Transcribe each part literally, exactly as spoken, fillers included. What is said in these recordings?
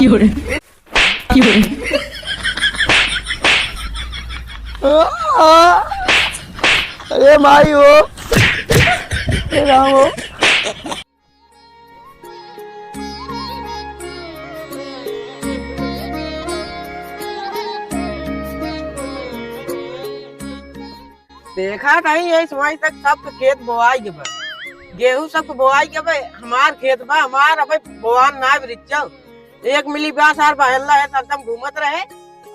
क्यों रे? क्यों रे? अरे माई हो, हे राम हो। देखा नहीं, यही समय तक सबके खेत बोआई के बा, गेहूं सबके बोआई के बा। हमार खेत बा, हमार अबे बोआन ना रिच्चल। एक मिली बा सार बहेला है, सरदम घूमत रहे।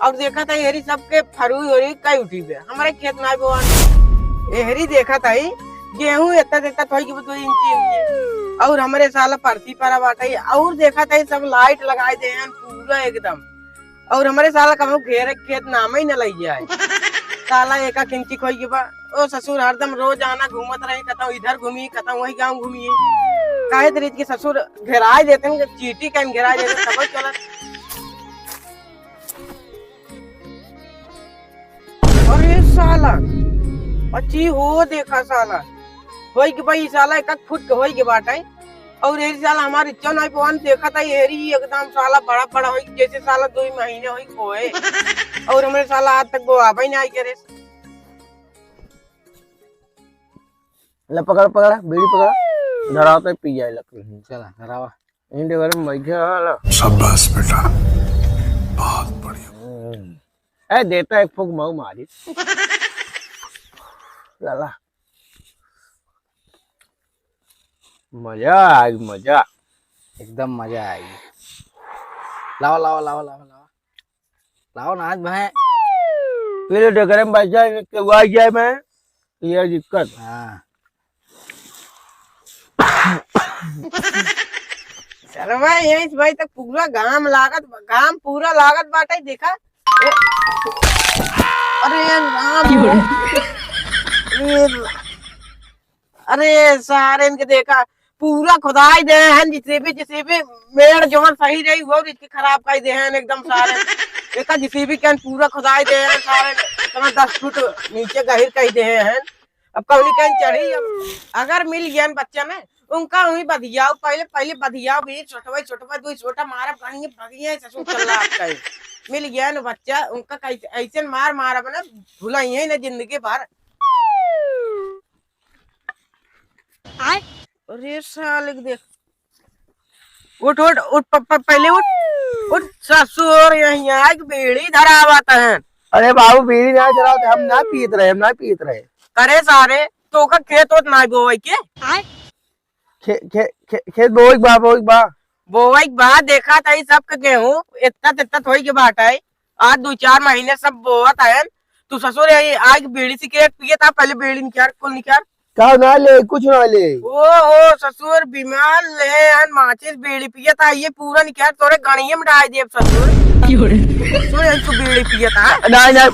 और देखत है, एहरी सबके फरुई होरी कई उठी बे, हमरे खेत ना बोआन। एहरी देखत है, गेहूं एतना देता थोई कि दो इंची, इंची। और हमरे साला परती परा बाटे, और देखत है, सब लाइट लगाए दे हैं पूरा एकदम। और हमरे साला कहूँ घेरे के खेत नाम ही न लई जाए। साला एका किंची खोई के बा। ओ ससुर हरदम रोज आना घूमत रही, कतौ इधर घूमी, कतौ वही गाँव घूमी। काहे तरीके के ससुर घेराए देते हैं, चीटी कहीं घेराए देते हैं, तब चलत। अरे साला, अच्छी हो देखा साला, होई के भाई साला एक फुट के होई के बाटे। और एरी साला हमार इच्छा नहीं पवन देखा था, एरी एकदम साला बड़ा बड़ा होई, जैसे साला दो ही महीने होई कोए। और हमरे साला आज तक वो आवे नहीं करे। ले पकड़, पकड़, बीड़ी पकड़, धरावत है, पी जाए लकड़ी। चला, धरावा। इन डेगरे में बैठे वाला। शाबाश बेटा, बहुत बढ़िया। हम्म। ए, देता एक फूंक मऊ मारी। लाला। मजा आइ, मजा। एकदम मजा आइ। लावा, लावा, लावा, लावा, लावा। लावा ना आज भाई। पहले डेगरे में बैठ जाए, केहू आ जाए मैं, ये दिक्कत। हाँ। सरवा, यही से भाई तक पूरा घाम लागत, घाम पूरा लागत बाटे, देखा। ए, अरे राम। क्यों रे? ए, अरे सारे इनके देखा, पूरा खुदाई दे हैं, जिसे भी, जिसे भी मेड़ जवन सही रही, वो इसके खराब कर दे हैं एकदम सारे। देखा, जिसे भी क्या पूरा खुदाई दे हैं सारे, इतना दस फुट नीचे गहिर कर दे हैं। अब कौनी कहीं चढ़ी, अब अगर मिल गया बच्चा ने, उनका वहीं बधियाओ, पहले, पहले बधियाओ भी, छोटवा, छोटवा, दो छोटा मारा, बढ़िया, बढ़िया, ससुर चल रहा आपका ही। मिल गया ना बच्चा, उनका कैसे, ऐसे मार, मार, अब ना भुलाइए ना जिंदगी भर। आय? अरे साले के देख। उठ, उठ, उठ, प-, प-, पहले उठ, उठ, ससुर, यहीं आके बीड़ी धरावत हैं। अरे बाबू, बीड़ी ना धरावत, हम ना पीत रहे, हम ना पीत रहे। करे सारे, तोका खेत होत ना बोवे के? आय? खे-, खे-, खे-, खेत बोवे के बा, बोवे के बा। बोवे के बा, देखा था ई सबके गेहूं, इतना तितना होई के बाटे। आज दो चार महीने सब बोवत आयन। तू ससुर यही आके बीड़ी सिगरेट पिए था, पहले बीड़ी निकाल, कुल निकाल। का ना ले, कुछ ना ले। ओ हो ससुर, बीमार ले हन, माचिस बीड़ी पिए था, ये पूरा निकाल, तोरे गणिये में डाल देब ससुर। क्यों रे? ससुर, यही तू बीड़ी पिए था। नहीं, नहीं।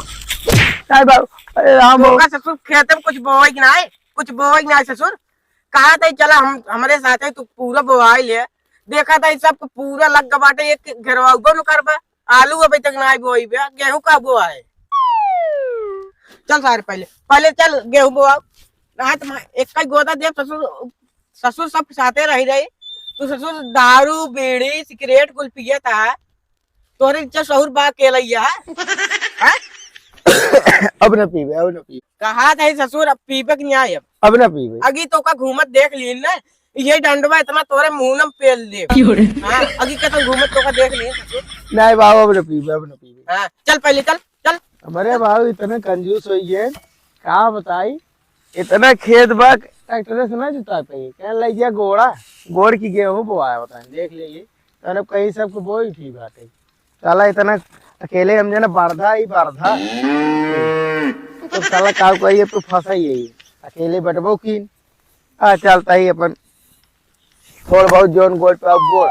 नहीं बाबू, अरे राम हो। तोका ससुर खेत में कुछ बोए के ना है, कुछ बोए के ना है ससुर। कहा था चला हम, हमरे साथे तू पूरा बोआई ले। देखा था ई सब पूरा लग गवा बाटे, एक घेरवा उगो न करबा। आलू अभी तक ना बोई बे, गेहूं का बोआ है? चल सारे पहले, पहले चल गेहूं बोआओ। ना तो मैं एक का गोदा देब ससुर, ससुर सब साथे रही रही। तू ससुर दारू, बीड़ी, सिगरेट कुल पिए था। तोरे इच्छा सहूर बा के लइया है? हैं? अब ना पीबे, अब ना पीबे। कहा था ससुर, अब पीबे के नहीं आए अब। अब ना पीबे। अगी तोका घूमत देख लीन ना, ये डंडवा इतना तोरे मुंह में पेल दे। क्यों रे? हाँ, अगी कसम घूमत तोका देख लीन ससुर। नहीं बाबू, अब ना पीबे, अब ना पीबे। हाँ, चल पहले चल, चल। हमारे बाबू इतने कंजूस हो गए, का बताई, इतना खेत बा, ट्रैक्टर से ना जुता पाई, कहे लग गया गोड़ा, गोड़ की गेहूं बोआया होता है, देख लीजिए। तो अब कहीं सबको बोई उठी बात है। साला इतना अकेले हम जना बरधा ही बरधा। तो साला का कहिए तू फंसा ही है। अकेले बटबो की। आ चलता ही अपन थोड़ बहुत जोन गोड़ पे अब गोड़।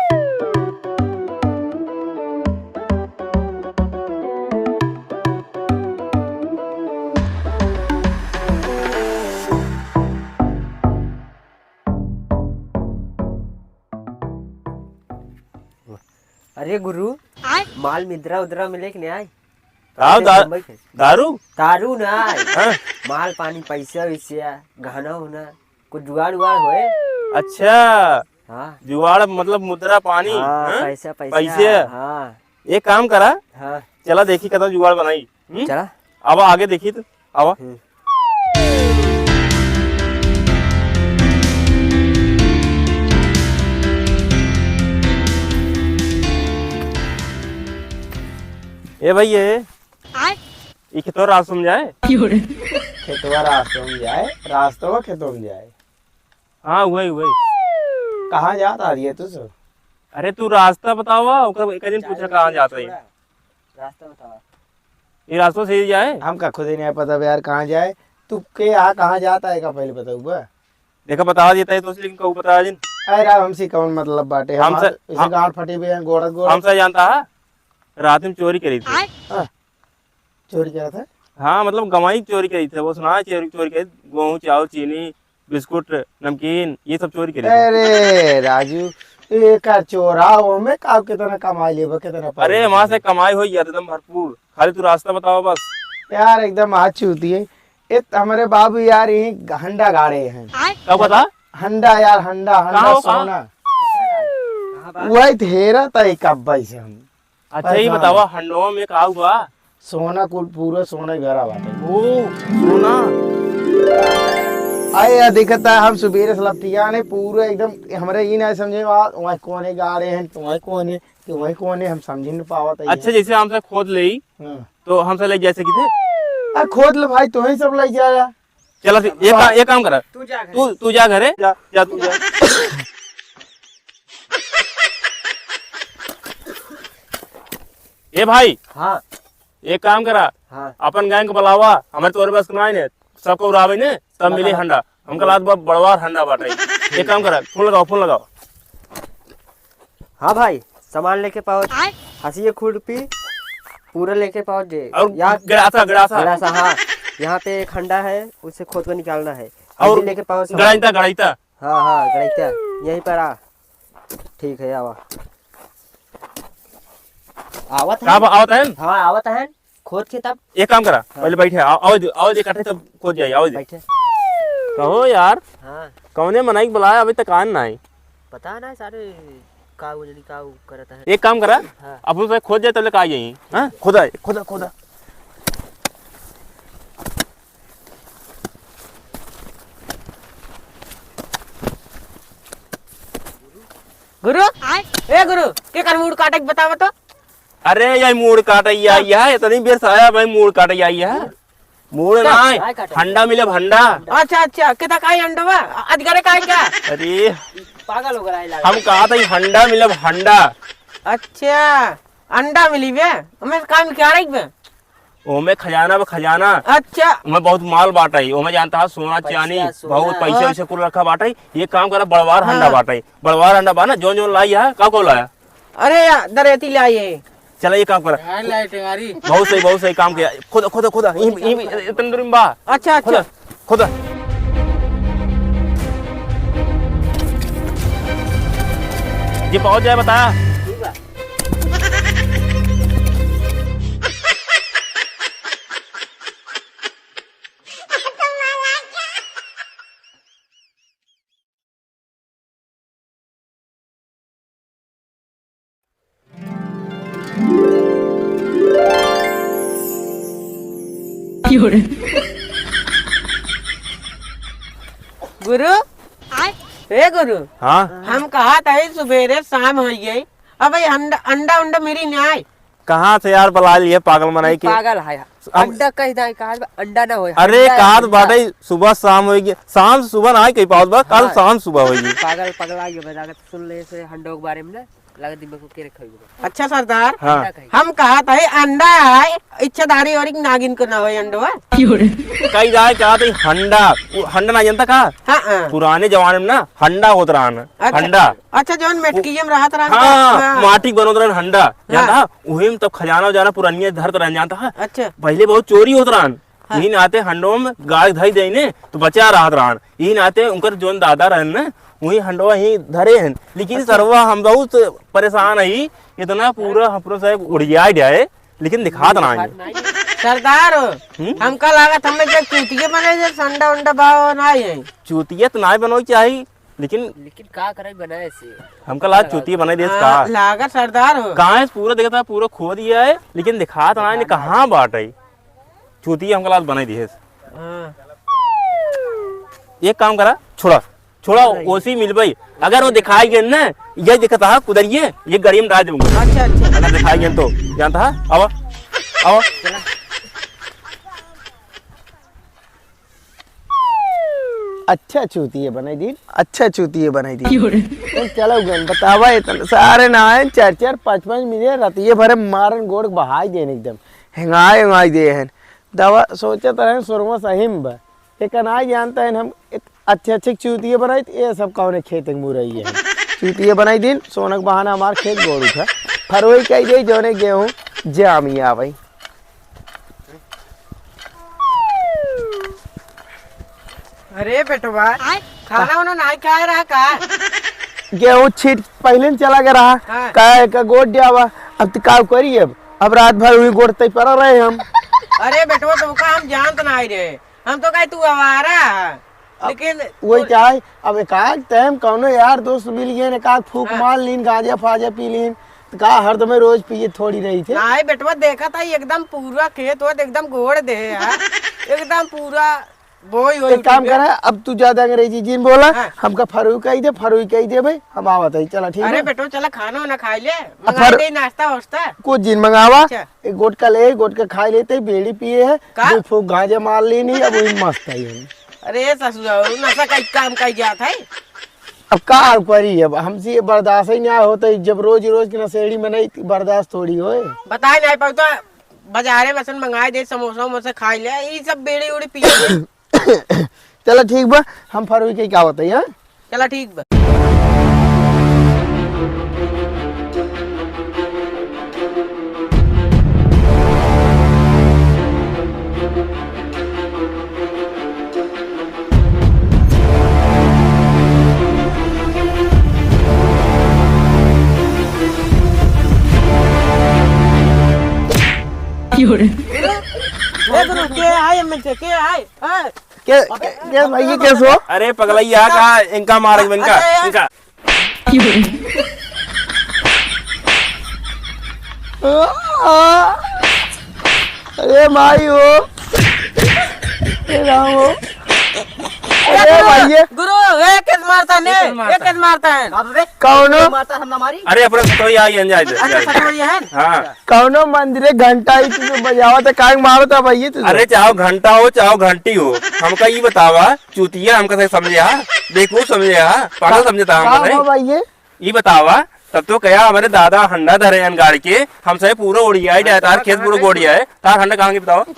अरे गुरु, आय? माल मिद्रा उद्रा मिले कि नहीं आय? का कैसे दा-, बम्बई के? दारू? दारू ना आय। हाँ। माल पानी, पैसा वैसा, गहना उहना, कुछ जुगाड़ उगाड़ होए? अच्छा, हाँ। जुगाड़ मतलब मुद्रा पानी, हाँ, हाँ? पैसा, पैसा, पैसे। हाँ। एक काम करा, हाँ। चला देखी कतौ जुगाड़ बनाई। हम्म? चला। आवा आगे देखी तो, आवा। हम्म। ए भाई, ये आय? ई खेतवा रास्तवा में जाए? खेतवा रास्तवा में जाए? रास्तवा खेतवा में जाए? हाँ, वही, वही। कहाँ जात आ रही है तू सब? अरे, तू रास्ता बतावा, ओकर एक दिन पूछा कहाँ जात रही। रास्ता बतावा। ये रास्ता सही जाए? हमका खुद ही नहीं पता बे यार, कहाँ जाए। तू के यहाँ कहाँ जात है, का पहले बताऊ बा? देखा, बता देता है तो, लेकिन कहू बता जिन। अरे यार, हमसे कौन मतलब बाटे? हम हमसे, इसे हम गांड फटी बे हैं, गोड़त गोड़त। हमसे जानता है, रात में चोरी करी थी। हाँ। चोरी करा था? हाँ, मतलब गवाही चोरी करी थे। वो सुना है चोरी, चोरी करी, गेहूँ, चावल, चीनी, बिस्कुट, नमकीन, ये सब चोरी करी थे। अरे राजू, ये का चोरा, वो में का कितना कमाई लेबा, कितना पैसा अरे, वहाँ से लेबा? कमाई हो यार, एकदम भरपूर। खाली तू रास्ता बतावा बस। यार, एकदम आज चूती है। ए, हमरे बाबू यार, यही हंडा गाड़े हैं। का पता? हंडा यार, हंडा, हंडा कहाँ हो, कहाँ? सोना। वही तो हेरा था एक अब्बा से हम। अच्छा, ये परेशान बतावा, है। हंडवा में का हुआ? सोना कुल, पूरा सोना ही भरा बाटे। ओ, सोना। अरे यार, देखता है, हम सुबेरे से लपटिया ने पूरा एकदम, हमरे ई ना समझे, वहाँ, वहाँ कौन है गाड़े हैं, वहाँ कौन है, कि वहाँ कौन है, हम समझ नहीं पावत है। अच्छा, जैसे हमसे खोद ले, हाँ। तो हमसे ले जा सकी थे? आ, खोद ले भाई, तू ही सब ले जाया। चला, फिर ये का-, ये काम करा। तू जा घरे। तू, तू जा घरे, जा, जा तू जा। ए भाई, हाँ। एक काम करा, हाँ। अपन गैंग को बुलावा, हमें तोरे बस के नाई ने, सबको उड़ावे ने, तब मिली हंडा। हमका लात बा बड़वार हंडा बाटे। एक काम करा, फोन लगाओ, फोन लगाओ। हाँ भाई, सामान लेके पाओ। आय। हंसिए खुरपी पूरा लेके पाओ जे। और या गड़ासा, गड़ासा। गड़ासा, हाँ। यहाँ पे एक हंडा है, उसे खोद के निकालना है। और हंसी लेके पाओ सामान। गड़ाइता, गड़ाइता। हाँ, हाँ, गड़ाइता। यहीं पर आ। ठीक है, आवा। आवत है? का बा-, आवत है? हाँ, आवत है। खोद के तब। एक काम करा, हाँ। पहले बैठे, आओ, आओ दे, आओ दे, काटे तब खोद जाई, आओ दे। बैठे। कहो यार, हाँ। कौने मनई के बुलाया, अभी तक आन ना आई? पता ना सारे का वो जनी का वो करत है। एक काम करा, हाँ। अब उसे खोद जाए तब ले का आई, हाँ? खोदा, खोदा, खोदा। गुरु, ए गुरु, के कर मूड़ काटे के बतावा तो? अरे, यही मूड़ काटे आई है, इतनी बेर से आया भाई, मूड़ काटे आई है। मूड़ का? ना है, काय काटे? हंडा मिले, हंडा। अच्छा, अच्छा, कितना काई हंडवा? अजगरे काई क्या? अरे। पागल हो गया है, हम कहा था, हंडा मिले, हंडा। अच्छा, अंडा मिली बे? हमें काम क्या रही बे? ओमे खजाना बा, खजाना। अच्छा। ओमे बहुत माल बाटइ, ओमे जानता है, सोना, अच्छा, चानी, सोना। बहुत पैसा, हाँ। वैसा कुल रखा बाटइ। ये काम करा, बड़वार हंडा, हाँ। बाटइ, बड़वार हंडा बा ना, जौन जौन लाई है, का को लाया? अरे यार, दरेती लाई है। चला, ये काम करा। हाँ, लाई टेंगारी। बहुत सही, बहुत सही काम किया। खुदा, खुदा, खुदा, यहीं, यहीं, तंदूरी में बा। अच्छा, अच्छा। खुदा, खुदा। जी पहुंच जाए, बताया। ठीक बा। गुरु, हे गुरु, हाँ? हम कहा था सुबेरे शाम हो गई, अब ये अंडा, अंडा उंडा मिली ना आए। कहाँ से यार बुला लिए पागल बनाई के? पागल है यार। हम अंडा कह दाई, कहा बा, अंडा ना होय, अरे, हंडा है, कहा तो हंडा। बाटे, सुबह शाम होई गई, शाम से सुबह ना आई कहीं पावत बा, कल हाँ। शाम सुबह होई गई। पागल पगला गया बा, लागत सुन ले से हंडो के बारे में ना, लागत दिमाग को के रखा हुआ। अच्छा सरदार, हाँ। हंडा कही। हम कहा था, ये अंडा है, इच्छाधारी और एक नागिन को ना होय अंडो है। कही जाए, कहा था, हंडा, वो हंडा ना जानता का? हाँ, हाँ। पुराने जमाने में ना हंडा होत रहा ना, अच्छा। हंडा। अच्छा, जौन मेटकिया में रहत रहन हाँ, का? हाँ। माटी के बनत रहन हंडा, हाँ। जानता है? उही में तब खजाना उजाना पुरनिया धरत रहन, जानता है? अच्छा। पहिले बहुत चोरी होत रहन। हाँ। इही नाते हंडो में गाड़ धई देई ने, तो बचा रहत रहन। इही नाते उनकर जौन दादा रहन ना, उही हंडवा ही धरे हन। लेकिन अच्छा। सरवा हम बहुत परेशान हई, इतना पूरा हमरो साहब उड़िया जाए, लेकिन दिखात ना है। सरदार, हम्म? हमका लागत हमें जब चूतिया बने जे संडा उंडा भाव ना है। चूतिया तो ना बनोई चाही, लेकिन लेकिन का करे बनाए से? हमका लाज चूतिया बनाई देस हाँ, का? लागत सरदार हो। कहाँ है पूरा देखता, पूरा खो दिया है, लेकिन दिखात ना है, कहाँ बाटे? चूतिया हमका लाज बनाई देस। हाँ। एक काम करा, छोड़ा, छोड़ा, नहीं। ओसी मिलबई। अगर वो दिखाई गए ना, ये दिखता है कुदरिये, ये गड़ी में डाल दूंगा। अच्छा, अच्छा। अगर दिखाई गए तो, जानता है? आवा, आवा। अच्छा चूतिया बनाई दीन, अच्छा चूतिया बनाई दीन। क्यों रे? तुम चलो गन बतावा इतना सारे ना आए, चार चार पाँच पाँच मिले रतिये भरे मारन गोड़ बहाई देन एकदम। हेंगाई हेंगाई दे हैं। दवा सोचत रहे सुरमा सही में बा। एक ना जानता है हम इत-, अच्छे अच्छे चूतिया बनाई, ये सब कौने खेत के मुरई है। चूतिया बनाई दीन, सोना के बहाना हमार खेत गोड़ उठा। फरवरी कही दे जौने गेहूँ जामी आवे। अरे बेटवा, आय? खाना वाना नाई खाए रहा का? गेहूँ छीट पहिले न चला गया रहा। हाँ। का, का गोड़ दियावा। अब तो का करी अब? अब रात भर वही गोड़ तई पड़ा रहे हम। अरे बेटवा, तो का हम जानत नाई रहे। हम तो कहे तू आवारा है। अब लेकिन वही तो क्या है, अब एकाध टाइम कौनो यार दोस्त मिल गए, एकाध फूक हाँ। मार लीन, गांजा फाजा पी लीन, तो का हरदम रोज पिए थोड़ी रही थे? नाई बेटवा, देखा था एकदम पूरा खेत होत, एकदम गोड़ दे है यार। एकदम पूरा बोई होई एक काम उठे। करा, अब तू ज्यादा अंग्रेजी जिन बोला, हाँ। हमका फरुई कही दे, फरुई कही दे भाई, हम आवत है, चला ठीक अरे है? बेटो, चला खाना वाना खाई ले, अब मंगाई फर-, दे नाश्ता वास्ता। कुछ जिन मंगावा, अच्छा। एक गोटका ले, गोटका खाई लेते, बीड़ी पिए है, का? दो फूक गांजा मार लेनी, अब वही मस्त है ये। अरे ससुरा, नशा का काम का जात है। अब का करी, अब हमसे ये बर्दाश्त ही ना होता है, जब रोज रोज के नशेड़ी में नहीं बर्दाश्त थोड़ी होए। बताए नहीं पाऊ तो बाजारे में से मंगाई दे, समोसा वमोसा खाई ले, ई सब बीड़ी उड़ी पिए। चला ठीक बा, हम फरवरी के का होता है, हाँ? चला ठीक बा। ए गुरु, के आए, एमएलसी के आए? हाँ। के, के, के भाई, ये कैसे हो? अरे पगलैया, का इनका मार, इनका, अरे यार। इनका। अरे माई हो। ए राम हो। अरे भाई, ये गुरु, ए केस मारता ने, ए केस मारता है। कौनो? मारता हम ना मारी। अरे अपना तो यहाँ, यहाँ जाए दे, अच्छा, जाए दे। सच में ये है? हाँ। कौनो मंदिर है, घंटा ही तुझे बजावा था, काहे मारो था भाई ये तुझे? अरे चाहो घंटा हो, चाहो घंटी हो, हमका ई बतावा, चूतिया हमका सही समझे हा, बेवकूफ समझे हा, पागल समझे था हमका का सही? हुआ भाई ये? ई बतावा, तब तो कहा हमरे दादा हंडा धरे हैं गाड़ के, हमसे पूरा ओड़िया ही जाए, तार खेत पूरा गोड़िया है, तार हंडा कहाँ के बतावा? तो?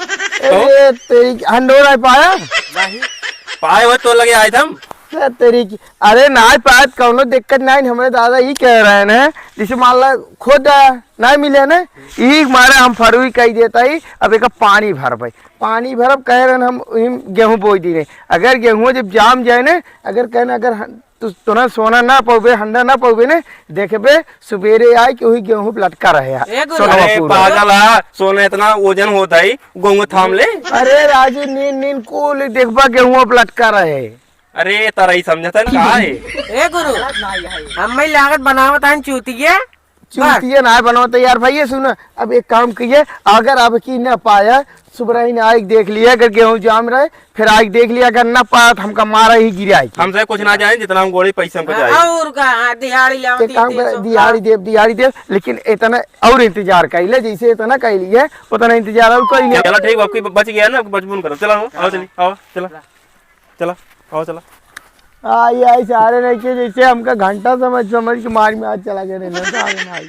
ए, तेरी हंडो नहीं पाया? पाए हो तो लगे आए थे हम। ए, तेरी की, अरे नाई पात कौनो दिक्कत नाई, हमरे दादा ई कह रहे हैं, जैसे मान ला खुद नाई मिले ना, ई मारे हम फरुई कही देता ही, अब एक पानी भरबे, पानी भरब कह रहे हैं हम, हम गेहूं बोई दी रहे। अगर गेहूं जब जाम जाए ना, अगर कहना अगर हम, तू तोना सोना ना पाउबे, हंडा ना पाउबे ना, देखबे सुबेरे आए कि वही गेहूं पे लटका रहे है। ए गुरु। सोनवा अरे पूरा। पागल है, सोना इतना वजन होता है, गेहूं थाम ले। अरे राजू, नीन नीन कुल देखबा गेहूं पे लटका रहे। अरे, तारा ही समझता है, का है? ए गुरु, हम ही लागत बनावत हन चूतिया। चूतिया ना बनावत यार भाई, ये सुन, अब एक काम करिए, अगर अब की ना पाया, सुबह ही ना आइक देख लिया, अगर गेहूं जाम रहे, फिर आइक देख लिया, अगर ना पाया, तो हमका मारा ही गिराई। हमसे कुछ ना जाए, जितना हम गोड़ी पैसे हमको जाए। और का, हाँ, दिहाड़ी लाओ, एक तीन, काम तीन कर, सौ दिहाड़ी का। देव, दिहाड़ी देव, लेकिन इतना और इंतजार कर ले, जैसे इतना कर लिए, उतना इंतजार और कर ले। चलो ठीक, आपकी बच गया ना, बचपन करो, चलो, आओ, चलिए, आओ, चलो। चला, आओ चला। आई, आई, सारे नहीं के जैसे हमका घंटा समझ, समझ के मार में आज चला गया रे, ना, सारे ना आई।